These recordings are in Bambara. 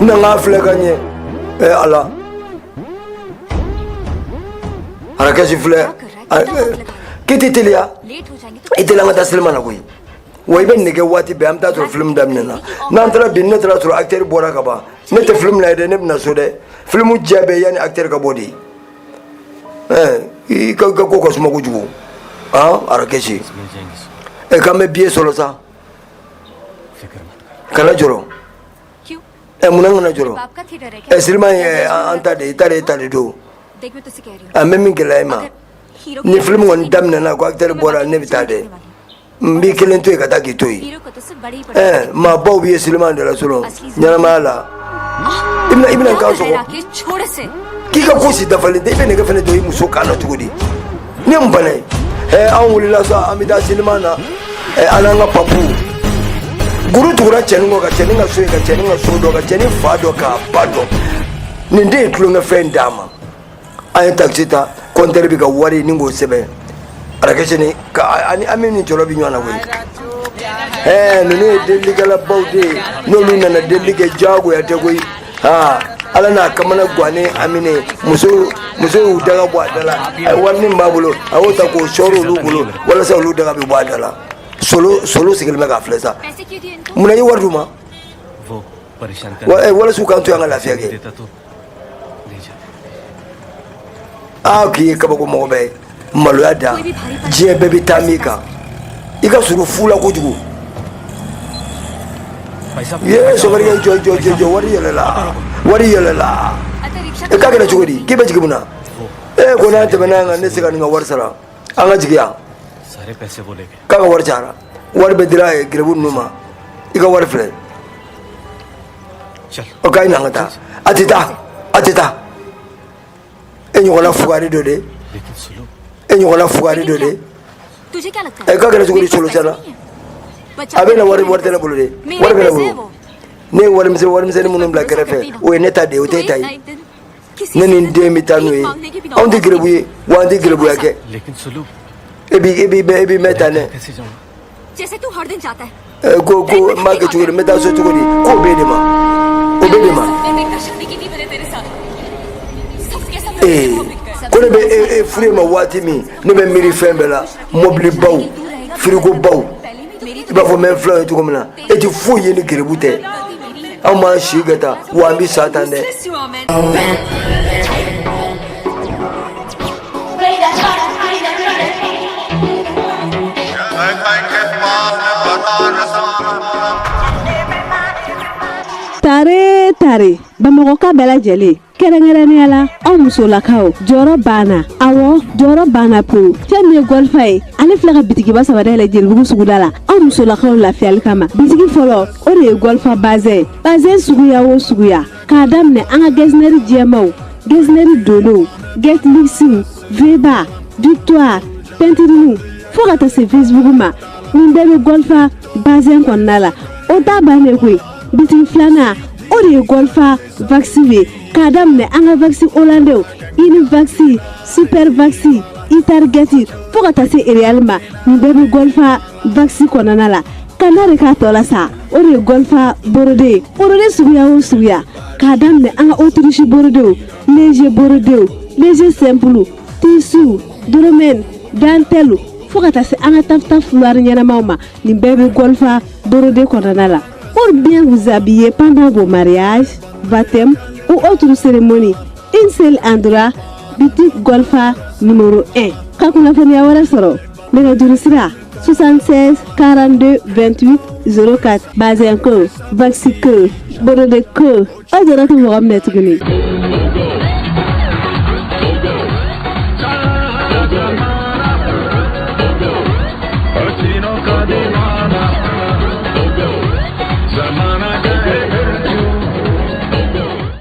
Na n k'a filɛ ka ɲɛ. Ɛ Ala, Arakɛsi filɛ, k'i tɛ teliya, i teliya, an ka taa sinima na koyi. Wa i bɛ nɛgɛ waati bɛɛ, an bɛ taa sɔrɔ film daminɛna. N'an taara bi, ne taara sɔrɔ acteur bɔra ka ban, ne tɛ film lajɛ dɛ, ne bɛna so dɛ. Film diya bɛɛ yanni acteur ka bɔ de. Ɛɛ, i ka ko ka suma kojugu. Han, Arakɛsi, ɛ, k'an bɛ billet sɔrɔ sa, kana jɔrɔ. Ɛ, munna n kana jɔrɔ? Ɛ, sinima ye an ta de ye, i ta de, e ta de don. An bɛ min gɛlɛya i ma, ni film kɔni daminɛna ko acteur bɔra, ne bɛ taa dɛ. N b'i kelen to yen ka taa k'i to yen. Ɛɛ, maabaw b'i ye sinima de la solon ɲɛnamaya la. I bɛna n kan sɔgɔ k'i ka ko si dafalen tɛ. I bɛ nɛgɛ fana don i muso kan na cogo di? Ne mun bana ye? Ɛ, an wulila sa, an bɛ taa sinima na. Ɛ, an n'an ka papu guru tugura cɛnin kɔ, ka cɛnin ka so ye, ka cɛnin ka so dɔn, ka cɛnin fa dɔn, k'a ba dɔn. Nin den ye tulonkɛfɛn d'a ma. An ye takisi ta, compteur bɛ ka wari ni k'o sɛbɛn. Arakɛsi ni ka ani an ni jɔlɔ bɛ ɲɔgɔn na koyi. Ɛɛ, ninnu ye delilikɛlabaw de ye. N'olu nana delili kɛ, diyagoya tɛ koyi. Aa, Ala n'a kamana gannen amine. Muso y'u daga bɔ a da la. A ye wari min b'a bolo, a y'o ta k'o sɔɔri olu bolo walasa olu daga bɛ bɔ a da la. Solo solo sigilen bɛ k'a filɛ sa. Munna i ye wari d'u ma? Walasa u k'an to yan ka lafiya kɛ. Aa, k'i ye kabako mɔgɔ bɛɛ ye maloya da. Diɲɛ bɛɛ bɛ taa min kan, i ka surun fu la kojugu. Ye sofɛrikɛ, jɔ jɔ jɔ jɔ! Wari yɛlɛla, wari yɛlɛla. E k'a kɛra cogo di? K'i bɛ jigin mun na? E ko n'an tɛmɛna yan kan, ne tɛ se ka nin ka wari sara. An ka jigin yan. K'a ka wari cayara, wari bɛɛ dira gɛrɛbu ninnu ma. I ka wari filɛ. O k'a ɲin, an ka taa. A tɛ taa, a tɛ taa. E ɲɔgɔnna fugari dɔ de, e ɲɔgɔnna fugari dɔ de. Ɛ, k'a kɛra cogo di? Solo tiɲɛna, a bɛ na wari, wari tɛ ne bolo de, wari bɛ ne bolo. Ne ye warimisɛn warimisɛnnin minnu bila kɛrɛfɛ, o ye ne ta de ye, o tɛ e ta ye. Ne ni n den bɛ taa n'o ye. Anw tɛ gɛrɛbu ye wa, an tɛ gɛrɛbuya kɛ. E b'i mɛn tan dɛ. Ko n b'a kɛ cogo di? N bɛ taa so cogo di? K'o b'e de ma, o b'e de ma. Ee, ko ne bɛ e furu e ma waati min, ne bɛ miiri fɛn bɛɛ la: mɔbilibaw, firigobaw. I b'a fɔ n bɛ n filanw ye cogo min na. E tɛ foyi ye ni gɛrɛbu tɛ. Anw m'an si kɛ tan wa, an bɛ sa tan dɛ. Tare tare, Bamakɔka bɛɛ lajɛlen, kɛrɛnkɛrɛnnenya la aw musolakaw, jɔyɔrɔ banna. Awɔ, jɔyɔrɔ banna pewu. Fɛn min ye Gɔlifa ye, ale filɛ ka bitigiba saba dayɛlɛ Jelibugu suguda la aw musolakaw lafiyali kama. Bitigi fɔlɔ, o de ye Gɔlifa bazɛn. Bazɛn suguya o suguya, k'a daminɛ an ka gɛsinɛri jɛmaw, gɛsinɛri donnenw, gɛtilisiw, veba, victoire, pɛntiriniw, fo ka taa se Facebook ma, nin bɛɛ bɛ Gɔlifa bazɛn kɔnɔna la. O t'a bannen koyi. Bitigi filanan, o de ye Gɔlifa waxi ye, k'a daminɛ an ka waxi hollandais, ini waxi, super waxi, itargɛti, fo ka taa se Ariel ma, nin bɛɛ bɛ Gɔlifa waxi kɔnɔna la. Ka n'a de k'a tɔ la sa, o de ye Gɔlifa brodé ye. Brodé suguya o suguya, k'a daminɛ an ka autriche brodéw, léger brodéw, léger simple, tissu, dolomène, dentelle, fo ka taa se an ka taffetas foulard ɲɛnamaw ma, nin bɛɛ bɛ Gɔlifa brodé kɔnɔna la. Pour bien vous habiller pendant vos mariages, baptêmes ou autres cérémonies, une seule endroit, boutique Golfa numéro 1. Ka kunnafoniya wɛrɛ sɔrɔ, nɛgɛjuru sira 76 42 28 04. Bazɛn ko, waxi ko, brodé ko, aw jɔrɔ tɛ mɔgɔ minɛ tuguni.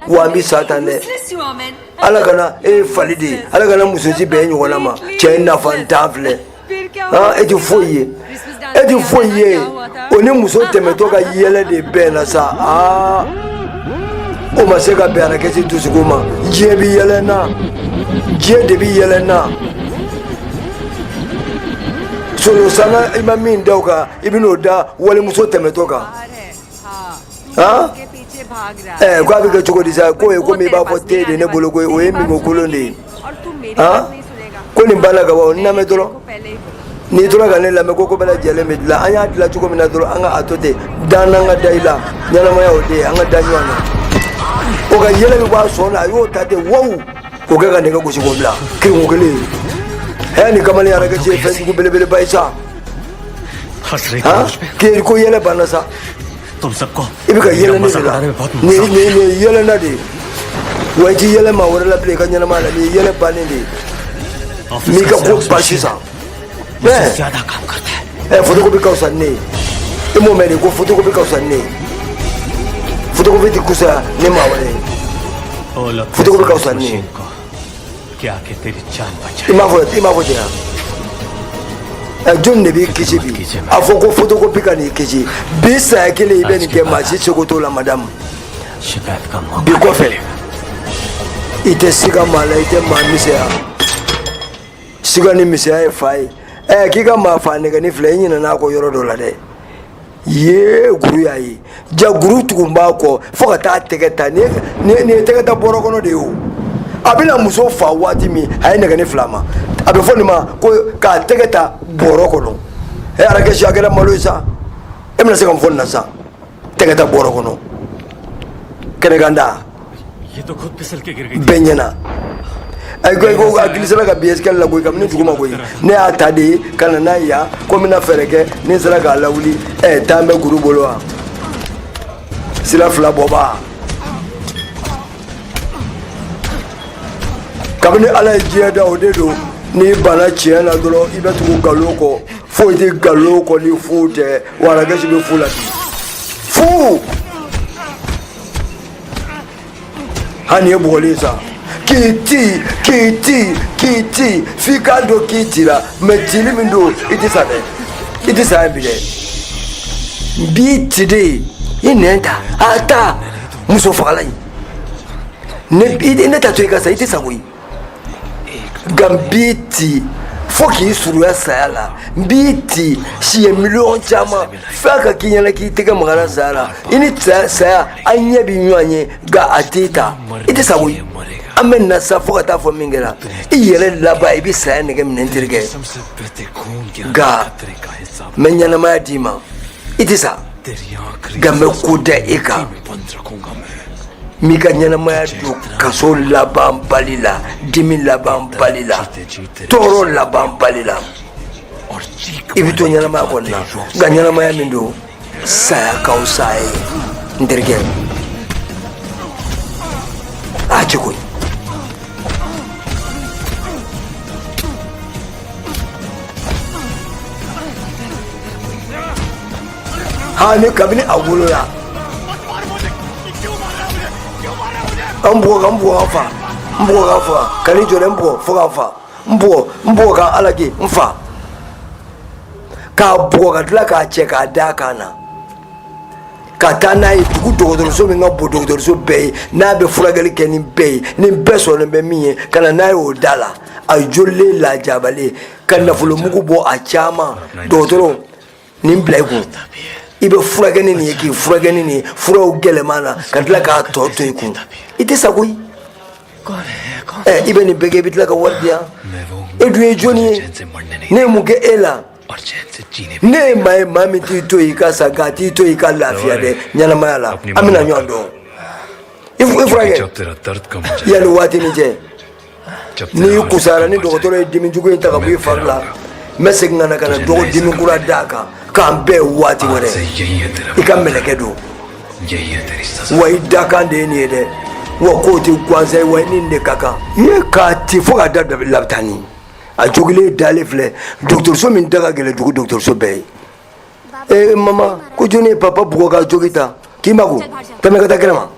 Wa an bɛ sa tan dɛ. Ala kana e ye fali de ye, Ala kana muso si bɛn e ɲɔgɔnna ma. Cɛ nafa ntan filɛ. E tɛ foyi ye, e tɛ foyi ye. O ni muso tɛmɛtɔ ka yɛlɛ de bɛnna sa. Aa, o ma se ka bɛn Arakɛsi dusukun ma. Diɲɛ bɛ yɛlɛ n na, diɲɛ de bɛ yɛlɛ n na. Solo sanna, i ma min da o kan, i bɛn'o da walimuso tɛmɛtɔ kan. Han, Ɛ, ko a bɛ kɛ cogo di sa? K'o ye komi i b'a fɔ te de ne bolo koyi, o ye minko kolon de ye. Han, ko nin banna ka ban, n lamɛn dɔrɔn. N'i tora ka ne lamɛn, ko ko bɛɛ lajɛlen bɛ dilan. An y'a dilan cogo min na dɔrɔn, an ka a to ten. Dan n'an ka da i la, ɲɛnamaya o de ye, an ka da ɲɔgɔn na. O ka yɛlɛ bɛ bɔ a sɔn na, a y'o ta ten, wow, k'o kɛ ka nɛgɛ gosi k'o bila kirinko kelen. Ɛ, nin kamalen Rakesh ye fɛn jugu belebeleba ye sa. Han, k'i ko yɛlɛ banna sa, i bɛ ka yɛlɛ ne de la. Nin ye yɛlɛnna de ye wa, i ti yɛlɛ maa wɛrɛ la bilen i ka ɲɛnamaya la. Nin ye yɛlɛ bannen de ye, n'i ka ko ban sisan. Ɛ, photocopie ka fisa ni ne ye. I m'o mɛn de ko photocopie ka fisa ni ne ye? Photocopie tɛ kusaya ni maa wɛrɛ ye, photocopie ka fisa ni ne ye. I m'a fɔ, i m'a fɔ ten wa? Ɛ, jɔnni de b'i kisi bi? A fɔ ko photocopie ka n'i kisi bi. Saya kelen i bɛ nin kɛ, maa si seko t'o la, madamu. Bi kɔfɛ, i tɛ siga maa la, i tɛ maa misɛnya. Siga ni misɛnya ye fa ye. Ɛ, k'i ka maa fa nɛgɛni filɛ, i ɲinɛna a kɔ yɔrɔ dɔ la dɛ. Ye guru y'a ye ja, guru tugun b'a kɔ fo ka taa tɛgɛ ta. Nin ye tɛgɛ ta bɔrɔ kɔnɔ de ye. O a bɛna muso fa waati min, a ye nɛgɛni fila ma. A bɛ fɔ nin ma ko k'a tɛgɛ ta bɔrɔ kɔnɔ. Ɛ, Rakesh, a kɛra malo ye sa. E bɛna se ka mun fɔ nin na sa? Tɛgɛ ta bɔrɔ kɔnɔ, kɛnɛkanda bɛɛ ɲɛna. Ayi, ko a gilisera ka bin escalier la koyi, kabini dugu ma koyi. Ne y'a ta de ka na n'a ye yan, ko n bɛna fɛɛrɛ kɛ ni n sera k'a lawuli. Ɛ, taa bɛ guru bolo wa, sira fila bɔba. Kabini Ala ye diɲɛ da, o de don. N'i banna tiɲɛ na dɔrɔn, i bɛ tugu nkalon kɔ. Foyi tɛ nkalon kɔ ni fu tɛ. Wa Rakesh bɛ fu la bi, fu. Hali ye bugɔli ye sa, k'i ci, k'i ci, k'i ci, f'i k'a dɔn k'i cira. Mais cili min don, i tɛ sa dɛ, i tɛ sa yan bi dɛ. N b'i ci de, i nɛn ta, a ta muso fagala in. Ne ta to i ka sa, i tɛ sa koyi. Nka n b'i ci fo k'i surunya saya la. N b'i ci siɲɛ miliyɔn caman f'a ka k'i ɲɛna k'i tɛgɛ magara saya la. I ni saya, an ɲɛ bɛ ɲɔgɔn ye, nka a t'i ta, i tɛ sa koyi. An bɛ na sa fo ka taa fɔ min kɛra i yɛrɛ laban, i bɛ saya nɛgɛ minɛ n terikɛ. Nka n bɛ ɲɛnamaya d'i ma, i tɛ sa, nka n bɛ ko da e kan. N b'i ka ɲɛnamaya don kaso laban bali la, dimi laban bali la, tɔɔrɔ laban bali la. I bɛ to ɲɛnamaya kɔni na, nka ɲɛnamaya min don, saya ka fisa ye, n terikɛ. A cɛ koyi. Ha, ni kabini a wolola, an bugɔ ka n bugɔ ka fa, n bugɔ ka fa, ka n'i jɔ dɛ, n bugɔ fo ka fa, n bugɔ, n bugɔ ka ala ke n fa, k'a bugɔ ka tila k'a cɛ k'a da a kan na, ka taa n'a ye dugu dɔgɔtɔrɔso min ka bon dɔgɔtɔrɔso bɛɛ ye, n'a bɛ furakɛli kɛ ni bɛɛ ye, ni bɛɛ sɔnnen bɛ min ye, ka na n'a ye o da la, a jolilen lajabalen, ka nafolo mugu bɔ a caman. Dɔgɔtɔrɔ, nin bila i kun, i bɛ furakɛ ni nin ye, k'i furakɛ ni nin ye, furaw gɛlɛman na, ka tila k'a tɔ to i kun. I tɛ sa koyi. Ɛ, i bɛ nin bɛɛ kɛ, i bɛ tila ka wari di yan. E dun ye jɔnni ye? Ne ye mun kɛ e la? Ne ye maa ye, maa min t'i to yen i ka sa, nka a t'i to yen i ka lafiya dɛ ɲɛnamaya la. An bɛna ɲɔgɔn dɔn. I furakɛ yanni waati ni cɛ. N'i kusayara, ni dɔgɔtɔrɔ ye dimi jugu in ta ka bɔ i fari la, n bɛ segin ka na ka na dɔgɔ dimi kura d'a kan, k'an bɛn waati wɛrɛ. I ka mɛlɛkɛ don wa, i dakan de ye nin ye dɛ. Wa k'o tɛ gansan ye wa, i ni nin de ka kan. I ye k'a ci fo ka da labitani, a jogilen dalen filɛ dɔgɔtɔrɔso min da ka gɛlɛn dugu dɔgɔtɔrɔso bɛɛ ye. Ee mama, ko jɔnni ye papa bugɔ ka jogi ta k'i mako tɛmɛ ka taa kɛnɛma?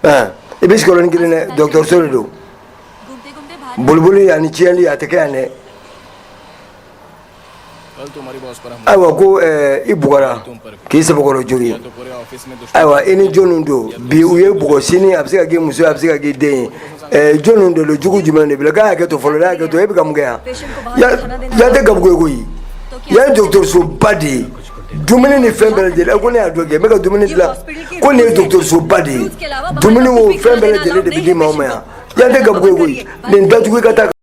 I bɛ sigiyɔrɔnin kelen dɛ, dɔgɔtɔrɔso de don. Boliboli ani tiɲɛli, a tɛ kɛ yan dɛ. Ayiwa, ko i bugɔra k'i sɛbɛkɔrɔ jogi. Ayiwa, i ni jɔnni don bi? U ye bugɔ sini, a bɛ se ka k'i muso ye, a bɛ se ka k'i den ye. Jɔnni de don? Jugu jumɛn de b'i la? K'a hakɛ to fɔlɔ, n'a hakɛ to. E bɛ ka mun kɛ yan? Yan tɛ gabugu ye koyi, yan ye dɔgɔtɔrɔsoba de ye. Dumuni ni fɛn bɛɛ lajɛlen. Ko ne y'a dɔn kɛ, n bɛ ka dumuni dilan. Ko nin ye dɔgɔtɔrɔsoba de ye, dumuni o fɛn bɛɛ lajɛlen de bɛ di maaw ma yan. Yan tɛ gabugu ye koyi. Nin datugu i ka taa.